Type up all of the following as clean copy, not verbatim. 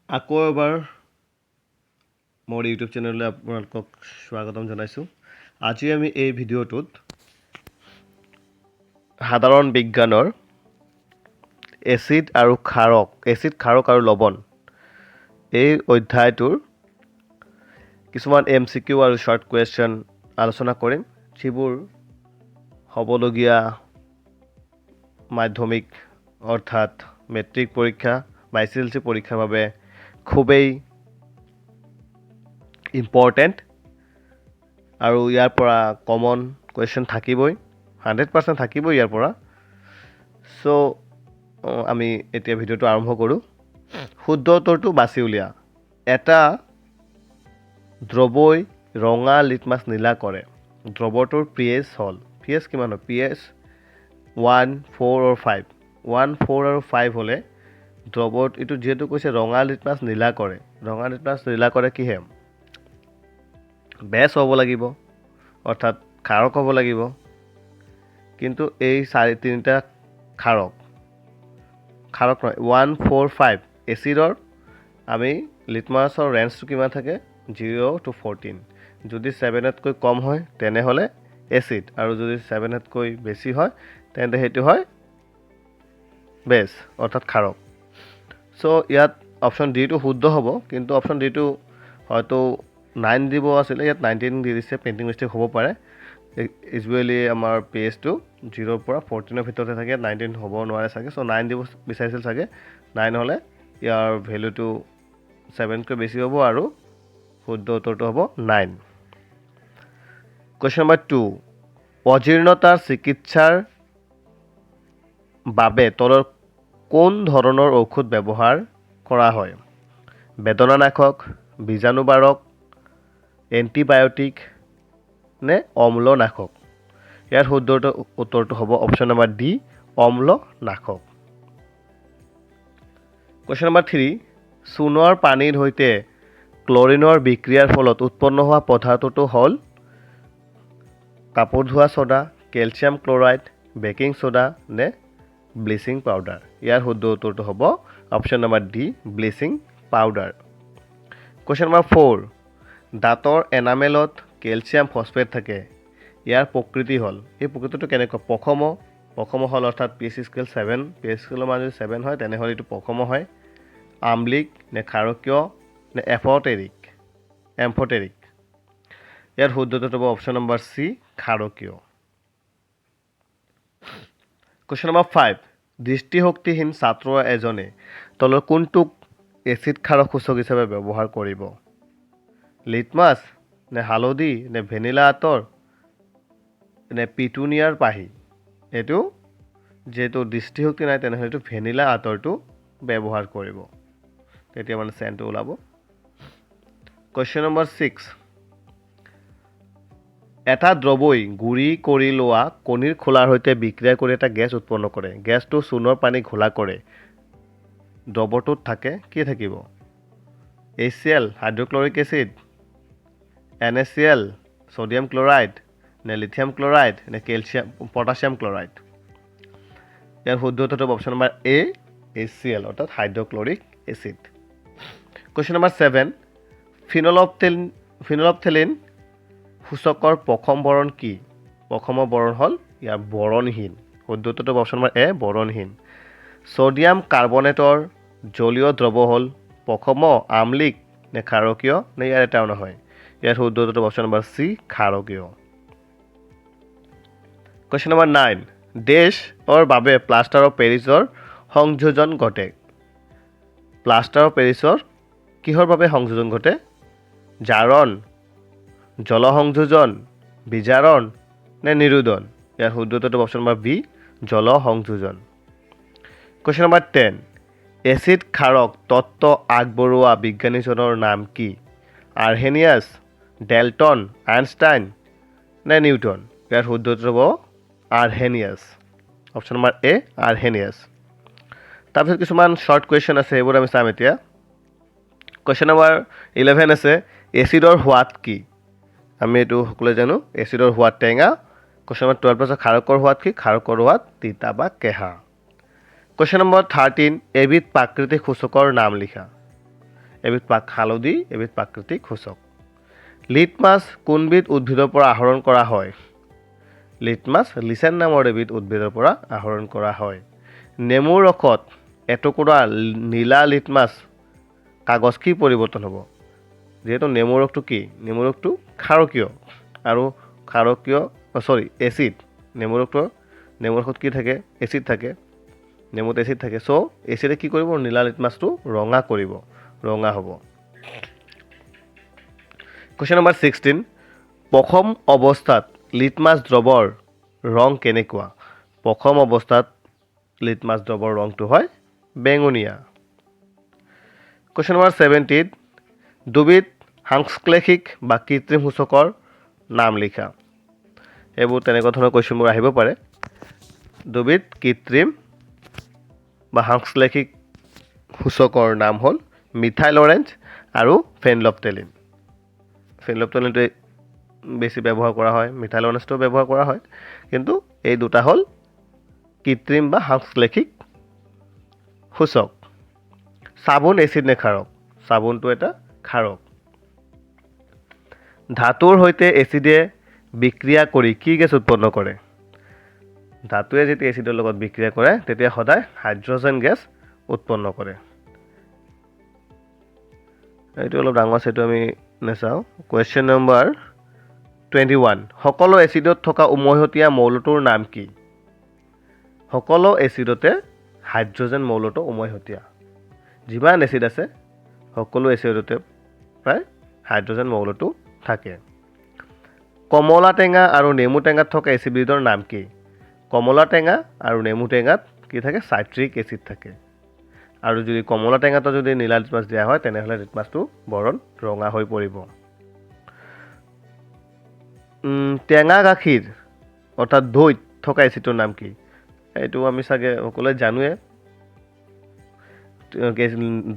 আকৌ এবাৰ মোৰ ইউটিউব চেনেললৈ আপোনালোকক স্বাগতম জনাইছোঁ। আজি আমি এই ভিডিঅ'টোত সাধাৰণ বিজ্ঞানৰ এচিড, ক্ষাৰক আৰু লৱণ এই অধ্যায়টোৰ কিছুমান এমচিকিউ আৰু শ্বৰ্ট কুৱেশ্যন আলোচনা কৰিম, যিবোৰ হ'বলগীয়া মাধ্যমিক অৰ্থাৎ মেট্ৰিক পৰীক্ষা বা এইচএছএলচি পৰীক্ষাৰ বাবে খুবেই ইম্পৰ্টেণ্ট আৰু ইয়াৰ পৰা কমন কুৱেশ্যন থাকিবই, 100% থাকিবই ইয়াৰ পৰা। চ' আমি এতিয়া ভিডিঅ'টো আৰম্ভ কৰোঁ। শুদ্ধ উত্তৰটো বাছি উলিয়া। এটা দ্ৰৱই ৰঙা লিটমাছ নীলা কৰে। দ্ৰৱটোৰ পি এইচ হ'ল, পি এইচ কিমান হয়? pH 1, 4 or 5? 1, 4 আৰু 5 হ'লে দ্ৰৱত, এইটো যিহেতু কৈছে ৰঙা লিটমাছ নীলা কৰে, ৰঙা লিটমাছ নীলা কৰে কিহে? বেছ হ'ব লাগিব, অৰ্থাৎ ক্ষাৰক হ'ব লাগিব। কিন্তু এই চাৰি তিনিটা ক্ষাৰক নহয়। 1, 4, 5 এচিডৰ আমি লিটমাছৰ ৰেঞ্জটো কিমান থাকে? 0 টু 14। যদি 7তকৈ কম হয়, তেনেহ'লে এচিড আৰু যদি 7তকৈ বেছি হয়, তেন্তে সেইটো হয় বেছ, অৰ্থাৎ ক্ষাৰক। চ' ইয়াত অপশ্যন ডিটো শুদ্ধ হ'ব, কিন্তু অপশ্যন ডিটো হয়তো 9 দিব আছিলে, ইয়াত 19 দি দিছে। প্ৰিণ্টিং মিষ্টেক হ'ব পাৰে। ইউজুৱেলি আমাৰ পি এইচটো 0ৰ পৰা 14ৰ ভিতৰতে থাকে, 19 হ'ব নোৱাৰে চাগে। চ' 9 দিব বিচাৰিছিল চাগে। 9 হ'লে ইয়াৰ ভেলুটো 7তকৈ বেছি হ'ব আৰু শুদ্ধ উত্তৰটো হ'ব 9। কুৱেশ্যন নম্বৰ 2, অজীৰ্ণতাৰ চিকিৎসাৰ বাবে তলৰ কোন ধৰণৰ ঔষধ ব্যৱহাৰ কৰা হয়? বেদনানাশক, বীজাণুবাৰক, এণ্টিবায়'টিক নে অম্লনাশক? ইয়াৰ শুদ্ধ উত্তৰটো হ'ব অপশ্যন নম্বৰ ডি, অম্লনাশক। কুৱেশ্যন নম্বৰ 3, চূণৰ পানীৰ সৈতে ক্লৰিনৰ বিক্ৰিয়াৰ ফলত উৎপন্ন হোৱা পদাৰ্থটো হ'ল কাপোৰ ধোৱা soda, calcium chloride, baking soda নে ব্লিচিং পাউডাৰ? ইয়াৰ শুদ্ধ উত্তৰটো হ'ব option number D, bleaching powder। Question number 4, দাঁতৰ এনামেলত কেলছিয়াম ফছফেট থাকে। ইয়াৰ প্ৰকৃতি হ'ল, এই প্ৰকৃতিটো কেনেকুৱা? প্ৰশম। প্ৰশম হ'ল অৰ্থাৎ pH scale 7, pH স্কেলৰ মান যদি 7 হয়, তেনেহ'লে এইটো প্ৰশম হয়। আম্লিক নে ক্ষাৰকীয় নে এফটেৰিক, এম্ফটেৰিক? ইয়াৰ শুদ্ধ উত্তৰটো হ'ব অপশ্যন নম্বৰ চি, ক্ষাৰকীয়। কুৱেশ্যন নম্বৰ 5, দৃষ্টিশক্তিহীন ছাত্ৰ এজনে তলৰ কোনটোক এচিড ক্ষাৰক সূচক হিচাপে ব্যৱহাৰ কৰিব? লিটমাছ নে হালধি নে ভেনিলা আতৰ নে পিটুনিয়াৰ পাহি? এইটো যিহেতু দৃষ্টিশক্তি নাই, তেনেহ'লে এইটো ভেনিলা আতৰটো ব্যৱহাৰ কৰিব, তেতিয়া মানে চেণ্টটো ওলাব। কুৱেশ্যন নম্বৰ 6, এটা দ্ৰৱই গুড়ি কৰি লোৱা কণীৰ খোলাৰ সৈতে বিক্ৰিয়া কৰি এটা গেছ উৎপন্ন কৰে। গেছটো চূণৰ পানী ঘোলা কৰে। দ্ৰৱটোত থাকে কি থাকিব? HCl, hydrochloric acid, NaCl, sodium chloride নে লিথিয়াম ক্লৰাইড নে পটাছিয়াম ক্লৰাইড? ইয়াৰ শুদ্ধ উত্তৰটো option number A, HCl, অৰ্থাৎ hydrochloric acid। Question number 7, phenolphthalein সূচকৰ প্ৰশম বৰণ কি? প্ৰশম বৰণ হ'ল ইয়াৰ বৰণহীন। শুদ্ধ উত্তৰটো অপশ্যন নম্বৰ এ, বৰণহীন। ছ'ডিয়াম কাৰ্বনেটৰ জলীয় দ্ৰৱ হ'ল প্ৰশম, আম্লিক নে ক্ষাৰকীয় নে ইয়াৰ এটাও নহয়? ইয়াৰ শুদ্ধ উত্তৰটো অপশ্যন নম্বৰ চি, ক্ষাৰকীয়। কুৱেশ্যন নম্বৰ 9, ডেছৰ বাবে প্লাষ্টাৰ অফ পেৰিছৰ সংযোজন ঘটে। প্লাষ্টাৰ অফ পেৰিছৰ কিহৰ বাবে সংযোজন ঘটে? জাৰণ, জলসংযোজন, বিজাৰণ নে নিৰোধন? ইয়াৰ শুদ্ধ উত্তৰটো অপশ্যন নম্বৰ বি, জল সংযোজন। কুৱেশ্যন নম্বৰ 10, এচিড ক্ষাৰক তত্ত্ব আগবঢ়োৱা বিজ্ঞানীজনৰ নাম কি? আৰ্হেনিয়াছ, ডেল্টন, আইনষ্টাইন নে নিউটন? ইয়াৰ শুদ্ধ উত্তৰ হ'ব আৰ্হেনিয়াছ, অপশ্যন নম্বৰ এ, আৰ্হেনিয়াছ। তাৰপিছত কিছুমান শ্বৰ্ট কুৱেশ্যন আছে, সেইবোৰ আমি চাম এতিয়া। কুৱেশ্যন নম্বৰ 11 আছে, এচিডৰ সোৱাদ কি? আমি এইটো সকলোৱে জানো, এচিডৰ সোৱাদ টেঙা। কুৱেশ্যন নম্বৰ 12 আছে, ক্ষাৰকৰ সোৱাদ কি? ক্ষাৰকৰ সোৱাদ তিতা বা কেঁহা। কুৱেশ্যন নম্বৰ 13, এবিধ প্ৰাকৃতিক সূচকৰ নাম লিখা। এবিধ হালধি এবিধ প্ৰাকৃতিক সূচক। লিটমাছ কোনবিধ উদ্ভিদৰ পৰা আহৰণ কৰা হয়? লিটমাছ লিচেন নামৰ এবিধ উদ্ভিদৰ পৰা আহৰণ কৰা হয়। নেমুৰ ৰসত এটুকুৰা নীলা লিটমাছ কাগজ কি পৰিৱৰ্তন হ'ব? যিহেতু নেমু ৰসটো কি? নেমু ৰসটো ক্ষাৰকীয় আৰু ক্ষাৰকীয়, চৰি, এচিড। নেমু ৰসত কি থাকে? এচিড থাকে। নেমুত এচিড থাকে। চ' এচিডে কি কৰিব? নীলা লিটমাছটো ৰঙা কৰিব, ৰঙা হ'ব। কুৱেশ্যন নম্বৰ 16, প্ৰথম অৱস্থাত লিটমাছ দ্ৰৱৰ ৰং কেনেকুৱা? প্ৰথম অৱস্থাত লিটমাছ দ্ৰৱৰ ৰংটো হয় বেঙুনীয়া। কুৱেশ্যন নম্বৰ 17, দুবিধ সাংশ্লেষিক বা কৃত্ৰিম সূচকৰ নাম লিখা। এইবোৰ তেনেকুৱা ধৰণৰ কুৱেশ্যনবোৰ আহিব পাৰে। দুবিধ কৃত্ৰিম বা সাংশ্লেষিক সূচকৰ নাম হ'ল মিথাইল অৰেঞ্জ আৰু ফেনলফথেলিন। ফেনলফথেলিনটো বেছি ব্যৱহাৰ কৰা হয়, মিথাইল অৰেঞ্জটোও ব্যৱহাৰ কৰা হয়, কিন্তু এই দুটা হ'ল কৃত্ৰিম বা সাংশ্লেষিক সূচক। চাবোন এচিড নে ক্ষাৰক? চাবোনটো এটা ক্ষাৰক। ধাতুৰ সৈতে এচিডে বিক্ৰিয়া কৰি কি গেছ উৎপন্ন কৰে? ধাতুৱে যেতিয়া এচিডৰ লগত বিক্ৰিয়া কৰে, তেতিয়া সদায় হাইড্ৰজেন গেছ উৎপন্ন কৰে। এইটো অলপ ডাঙৰ আছে, এইটো আমি নাচাওঁ। কুৱেশ্যন নম্বৰ 21, সকলো এচিডত থকা উমৈহতীয়া মৌলটোৰ নাম কি? সকলো এচিডতে হাইড্ৰজেন মৌলটো উমৈহতীয়া। যিমান এচিড আছে, সকলো এচিডতে প্ৰায় হাইড্ৰজেন মৌলটো থাকে। কমলা টেঙা আৰু নেমু টেঙাত থকা এচিডবিধৰ নাম কি? কমলা টেঙা আৰু নেমু টেঙাত কি থাকে? চাইট্ৰিক এচিড থাকে। আৰু যদি কমলা টেঙাটো যদি নীলা লিটমাছ দিয়া হয়, তেনেহ'লে লিটমাছটো বৰণ ৰঙা হৈ পৰিব। টেঙা গাখীৰ অৰ্থাৎ দৈত থকা এচিডটোৰ নাম কি? এইটো আমি চাগে সকলোৱে জানোৱে।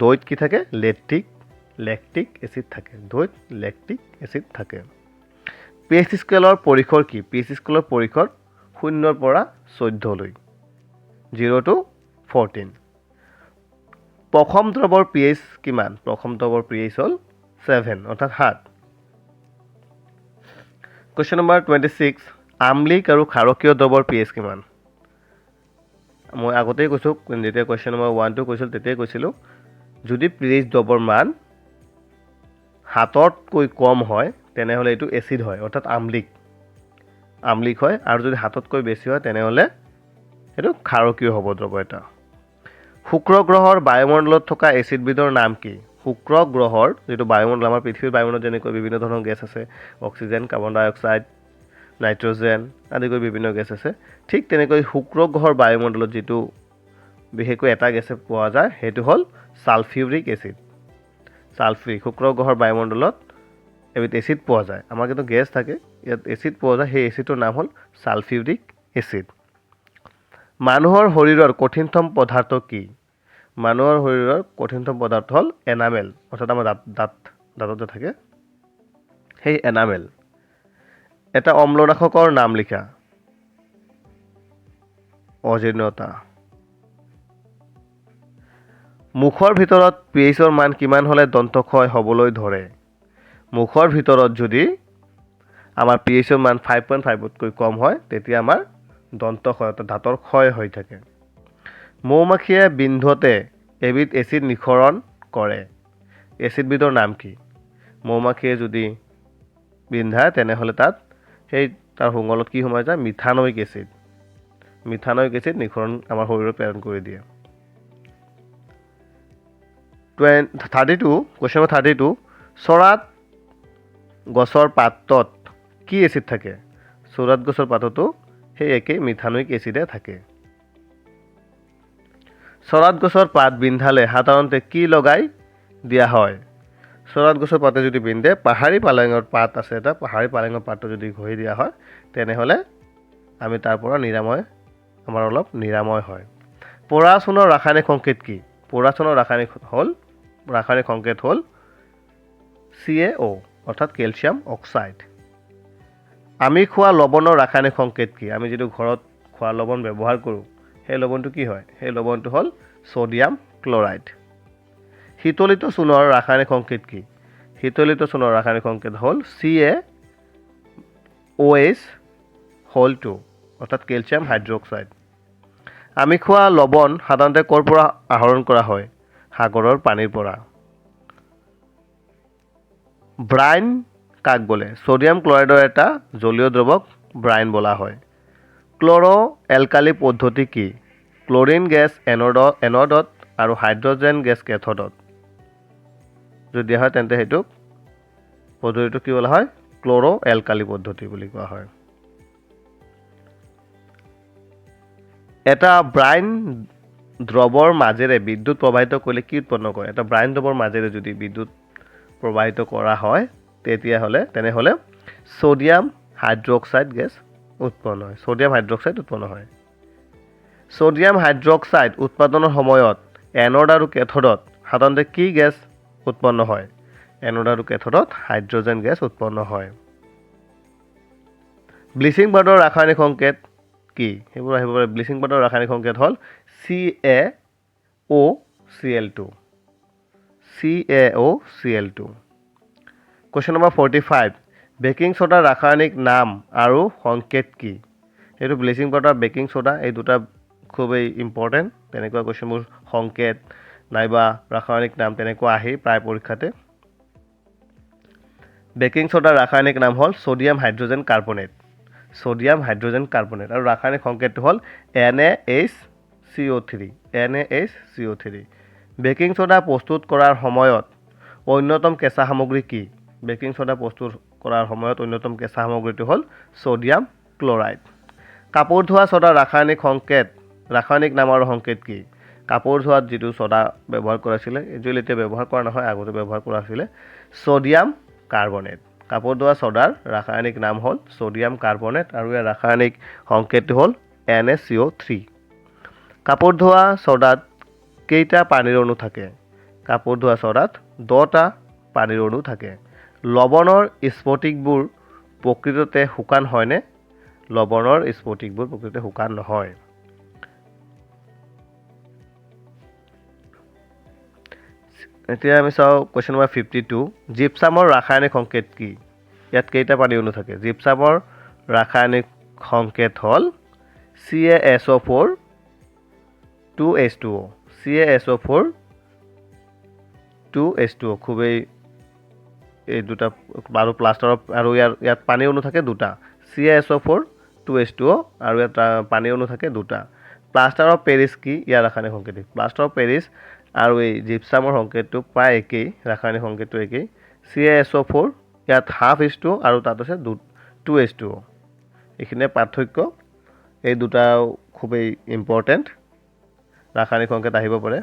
দৈত কি থাকে? লেক্টিক এচিড থাকে। দৈত লেক্টিক এচিড থাকে। পি এইচ স্কেলৰ পৰিসৰ কি? পি এইচ স্কেলৰ পৰিসৰ 0ৰ পৰা 14লৈ, 0 টু 14। প্ৰশম দ্ৰৱৰ পি এইচ কিমান? প্ৰশম দ্ৰৱৰ পি এইচ হ'ল 7, অৰ্থাৎ 7। কুৱেশ্যন নম্বৰ 26, আম্লিক আৰু ক্ষাৰকীয় দ্ৰৱৰ পি এইচ কিমান? মই আগতেই কৈছোঁ, যেতিয়া কুৱেশ্যন নম্বৰ 1টো কৈছিলোঁ তেতিয়াই কৈছিলোঁ, যদি পি এইচ দ্ৰৱৰ মান 7তকৈ কম হয়, তেনেহ'লে এইটো এচিড হয়, অৰ্থাৎ আম্লিক হয়, আৰু যদি 7তকৈ বেছি হয়, তেনেহ'লে সেইটো ক্ষাৰকীয় হ'ব দ্ৰৱ এটা। শুক্ৰ গ্ৰহৰ বায়ুমণ্ডলত থকা এচিডবিধৰ নাম কি? শুক্ৰ গ্ৰহৰ যিটো বায়ুমণ্ডল, আমাৰ পৃথিৱীৰ বায়ুমণ্ডলত যেনেকৈ বিভিন্ন ধৰণৰ গেছ আছে, অক্সিজেন, কাৰ্বন ডাই অক্সাইড, নাইট্ৰজেন আদি কৰি বিভিন্ন গেছ আছে, ঠিক তেনেকৈ শুক্ৰ গ্ৰহৰ বায়ুমণ্ডলত যিটো বিশেষকৈ এটা গেছে পোৱা যায়, সেইটো হ'ল ছালফিউৰিক এচিড। ছালফিউৰিক, শুক্ৰ গ্ৰহৰ বায়ুমণ্ডলত এবিধ এচিড পোৱা যায়। আমাৰ কিন্তু গেছ থাকে, ইয়াত এচিড পোৱা যায়। সেই এচিডটোৰ নাম হ'ল ছালফিউৰিক এচিড। মানুহৰ শৰীৰৰ কঠিনতম পদাৰ্থ কি? মানুহৰ শৰীৰৰ কঠিনতম পদাৰ্থ হ'ল এনামেল, অৰ্থাৎ আমাৰ দাঁতত যে থাকে সেই এনামেল। এটা অম্লনাশকৰ নাম লিখা। অজীৰ্ণতা। মুখৰ ভিতৰত পি এইচৰ মান কিমান হ'লে দন্তক্ষয় হ'বলৈ ধৰে? মুখৰ ভিতৰত যদি আমাৰ পি এইচৰ মান 5.5তকৈ কম হয়, তেতিয়া আমাৰ দন্তক্ষয় অৰ্থাৎ দাঁতৰ ক্ষয় হৈ থাকে। মৌ মাখিয়ে বিন্ধতে এবিধ এচিড নিঃসৰণ কৰে, এচিডবিধৰ নাম কি? মৌ মাখিয়ে যদি বিন্ধায়, তেনেহ'লে তাত সেই তাৰ শুঙলত কি সোমাই যায়? Methanoic acid. মিথানয়িক এচিড নিঃসৰণ আমাৰ শৰীৰত প্ৰেৰণ কৰি দিয়ে। 32, question number 32, চৰাত গছৰ পাতত কি এচিড থাকে? চোৰাত গছৰ পাততো সেই একেই মিথানয়িক এচিডে থাকে। চৰাত গছৰ পাত বিন্ধালে সাধাৰণতে কি লগাই দিয়া হয়? চৰাত গছৰ পাতে যদি বিন্ধে, পাহাৰী পালেঙৰ পাত আছে এটা, পাহাৰী পালেঙৰ পাতটো যদি ঘঁহি দিয়া হয়, তেনেহ'লে আমি তাৰ পৰা নিৰাময়, আমাৰ অলপ নিৰাময় হয়। পোৰা চূণৰ ৰাসায়নিক সংকেত কি? পোৰা চূণৰ ৰাসায়নিক সংকেত হ'ল CaO, অৰ্থাৎ কেলছিয়াম অক্সাইড। আমি খোৱা লৱণৰ ৰাসায়নিক সংকেত কি? আমি যিটো ঘৰত খোৱা লৱণ ব্যৱহাৰ কৰোঁ, সেই লৱণটো কি হয়? সেই লৱণটো হ'ল ছ'ডিয়াম ক্লৰাইড। শীতলিত চূণৰ ৰাসায়নিক সংকেত কি? শীতলিত চূণৰ ৰাসায়নিক সংকেত হ'ল CaOH whole 2, অৰ্থাৎ কেলছিয়াম হাইড্ৰক্সাইড। আমি খোৱা লৱণ সাধাৰণতে ক'ৰ পৰা আহৰণ কৰা হয়? সাগৰৰ পানীৰ পৰা। ব্ৰাইন কাক বোলে? ছ'ডিয়াম ক্লৰাইডৰ এটা জলীয় দ্ৰৱক ব্ৰাইন বোলা হয়। ক্ল'ৰ' এলকালি পদ্ধতি কি? ক্লৰিন গেছ এন'ডত আৰু হাইড্ৰজেন গেছ কেথডত যদি দিয়া হয়, তেন্তে সেইটোক পদ্ধতিটো কি বোলা হয়? ক্ল'ৰ' এলকালি পদ্ধতি বুলি কোৱা হয়। এটা ব্ৰাইন দ্ৰৱৰ মাজেৰে বিদ্যুৎ প্ৰবাহিত কৰিলে কি উৎপন্ন কৰে? এটা ব্ৰাইন দ্ৰৱৰ মাজেৰে যদি বিদ্যুৎ প্ৰবাহিত কৰা হয়, তেনেহ'লে ছ'ডিয়াম হাইড্ৰক্সাইড গেছ উৎপন্ন হয়, ছ'ডিয়াম হাইড্ৰক্সাইড উৎপন্ন হয়। ছ'ডিয়াম হাইড্ৰক্সাইড উৎপাদনৰ সময়ত এন'ড আৰু কেথডত সাধাৰণতে কি গেছ উৎপন্ন হয়? এন'ড আৰু কেথডত হাইড্ৰজেন গেছ উৎপন্ন হয়। ব্লিচিং পাউডাৰৰ ৰাসায়নিক সংকেত কি? সেইবোৰ আহিব পাৰে। ব্লিচিং পাউডাৰৰ ৰাসায়নিক সংকেত হ'ল CaOCl 2, CaOCl 2। Question number 45, baking চ'ডাৰ ৰাসায়নিক নাম আৰু সংকেত কি? সেইটো ব্লিচিং পাউডাৰ, বেকিং চ'ডা, এই দুটা খুবেই ইম্পৰ্টেণ্ট। তেনেকুৱা কুৱেশ্যনবোৰ সংকেত নাইবা ৰাসায়নিক নাম তেনেকুৱা আহেই প্ৰায় পৰীক্ষাতে। বেকিং চ'ডাৰ ৰাসায়নিক নাম হ'ল sodium hydrogen carbonate, sodium hydrogen carbonate আৰু ৰাসায়নিক সংকেতটো হ'ল NaHCO 3, NaHCO 3। Baking soda প্ৰস্তুত কৰাৰ সময়ত অন্যতম কেঁচা সামগ্ৰী কি? বেকিং চ'ডা প্ৰস্তুত কৰাৰ সময়ত অন্যতম কেঁচা সামগ্ৰীটো হ'ল ছ'ডিয়াম ক্লৰাইড। কাপোৰ ধোৱা চ'ডাৰ ৰাসায়নিক সংকেত, ৰাসায়নিক নাম আৰু সংকেত কি? কাপোৰ ধোৱাত যিটো চ'ডা ব্যৱহাৰ কৰা হৈছিলে, একচুৱেলি এতিয়া ব্যৱহাৰ কৰা নহয়, আগতে ব্যৱহাৰ কৰা হৈছিলে, ছ'ডিয়াম কাৰ্বনেট। কাপোৰ ধোৱা চ'ডাৰ ৰাসায়নিক নাম হ'ল ছ'ডিয়াম কাৰ্বনেট আৰু ইয়াৰ ৰাসায়নিক সংকেতটো হ'ল NaCO 3। কাপোৰ ধোৱা চ'ডাত কেইটা পানীৰ অণু থাকে? কাপোৰ ধোৱা চ'ডাত 10টা পানীৰ অণু থাকে। লৱণৰ স্ফটিকবোৰ প্ৰকৃততে শুকান হয়নে? লৱণৰ স্ফটিকবোৰ প্ৰকৃততে শুকান নহয়। এতিয়া আমি চাওঁ কুৱেশ্যন নম্বৰ 52, জিপছামৰ ৰাসায়নিক সংকেত কি? ইয়াত কেইটা পানী অণু থাকে? জিপছামৰ ৰাসায়নিক সংকেত হ'ল CaSO 4 2 H2O, CaSO 4 2 H2O। খুবেই এই দুটা আৰু প্লাষ্টাৰ আৰু ইয়াত পানী অণু থাকে দুটা, CaSO 4 2 H2O আৰু ইয়াত পানী অণু থাকে দুটা। প্লাষ্টাৰ অফ পেৰিছ কি? ইয়াৰ ৰাসায়নিক সংকেত কি? প্লাষ্টাৰ অফ পেৰিছ আৰু এই জিপছামৰ সংকেতটো প্ৰায় একেই, ৰাসায়নিক সংকেতটো একেই, CaSO 4, ইয়াত হাফ এইচ টু আৰু তাত আছে 2 H2O। এইখিনিয়ে পাৰ্থক্য। এই দুটাও খুবেই ইম্পৰ্টেণ্ট, ৰাসায়নিক সংকেত আহিব পাৰে।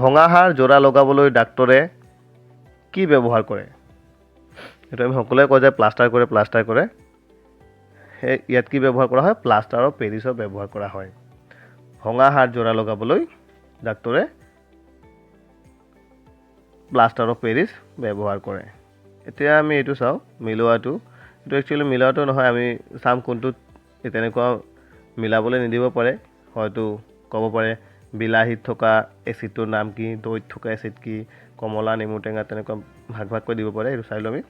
ভঙা হাড় জোৰা লগাবলৈ ডাক্তৰে কি ব্যৱহাৰ কৰে? সেইটো আমি সকলোৱে কওঁ যে প্লাষ্টাৰ কৰে, প্লাষ্টাৰ কৰে। সেই ইয়াত কি ব্যৱহাৰ কৰা হয়? প্লাষ্টাৰ অফ পেৰিছৰ ব্যৱহাৰ কৰা হয়। ভঙা হাড় জোৰা লগাবলৈ ডাক্তৰে প্লাষ্টাৰ অফ পেৰিছ ব্যৱহাৰ কৰে। এতিয়া আমি এইটো চাওঁ, মিলোৱাটো। এইটো একচুৱেলি মিলোৱাটো নহয়, আমি চাম কোনটোত তেনেকুৱা মিলাবলৈ নিদিব পাৰে। হয়তো ক'ব পাৰে বিলাহীত থকা এচিডটোৰ নাম কি, দৈত থকা এচিড কি, কমলা, নেমু টেঙা, তেনেকুৱা ভাগ ভাগকৈ দিব পাৰে। এইটো চাই লওঁ আমি।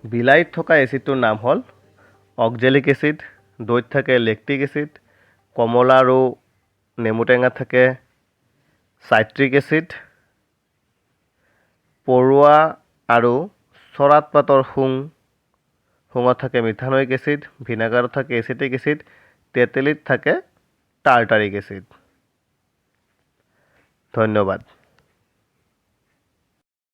বিলাহীত থকা এচিডটোৰ নাম হ'ল অক্সেলিক এচিড, দৈত থাকে লেক্টিক এচিড, কমলা আৰু নেমু টেঙাত থাকে চাইট্ৰিক এচিড, পৰুৱা আৰু চৰাত পাতৰ শুঙত থাকে মিথানয়িক এচিড, ভিনেগাৰত থাকে এচিটিক এচিড, তেতেলীত থাকে টাৰ্টাৰিক এচিড। ধন্যবাদ।